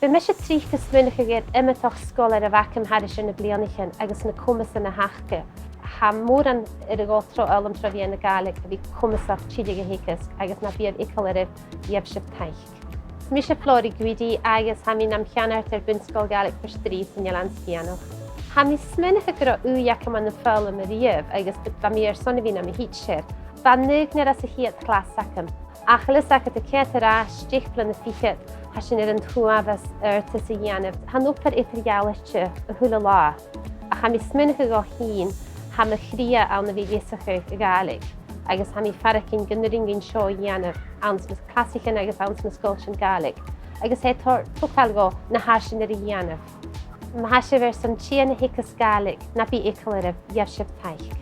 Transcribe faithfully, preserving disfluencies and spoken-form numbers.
Bha mise tric a' smaoineachadh air iomadach sgoilear a bh' agam thairis air na bliadhnaichean agus na comasan a th' aca. Tha mòran air a dhol tro fhoghlam tro mheadhan na Gàidhlig a bhith comasach tilleadh a theagasg agus na biodh eagal oirbh gheibh sibh taic. Is mise Flòraidh Guidi agus tha mi nam cheannard air Bun-sgoil Ghàidhlig Phort Rìgh san Eilean Sgitheanach. Tha mi a' smaoineachadh gun robh ùidh agam ann am foghlam a-riamh agus b-, bha mi airson a bhith nam thidsear. Bha naoi anns a' chiad chlas agam. Ach a bheil fhios agad, a' coimhead air ais deich bliadhna fichead, tha sinn air an t-uabhas adhartas a dhèanamh. Tha an obair eadar-dhealaichte a h-uile là. Ach tha mi a' smaoineachadh dhomh fhìn, tha mo chridhe ann a bhith a' leasachadh a' Ghàidhlig, agus tha mi a' faireachdainn gun urrainn dhuinn seo a dhèanamh anns na clasaichean agus anns na sgoiltean Gàidhlig, agus tha e tor-, togail dhomh na tha sinn air a dhèanamh. Ma tha sibh airson tighinn a theagasg Gàidhlig, na bi eagal oirbh, gheibh sibh taic.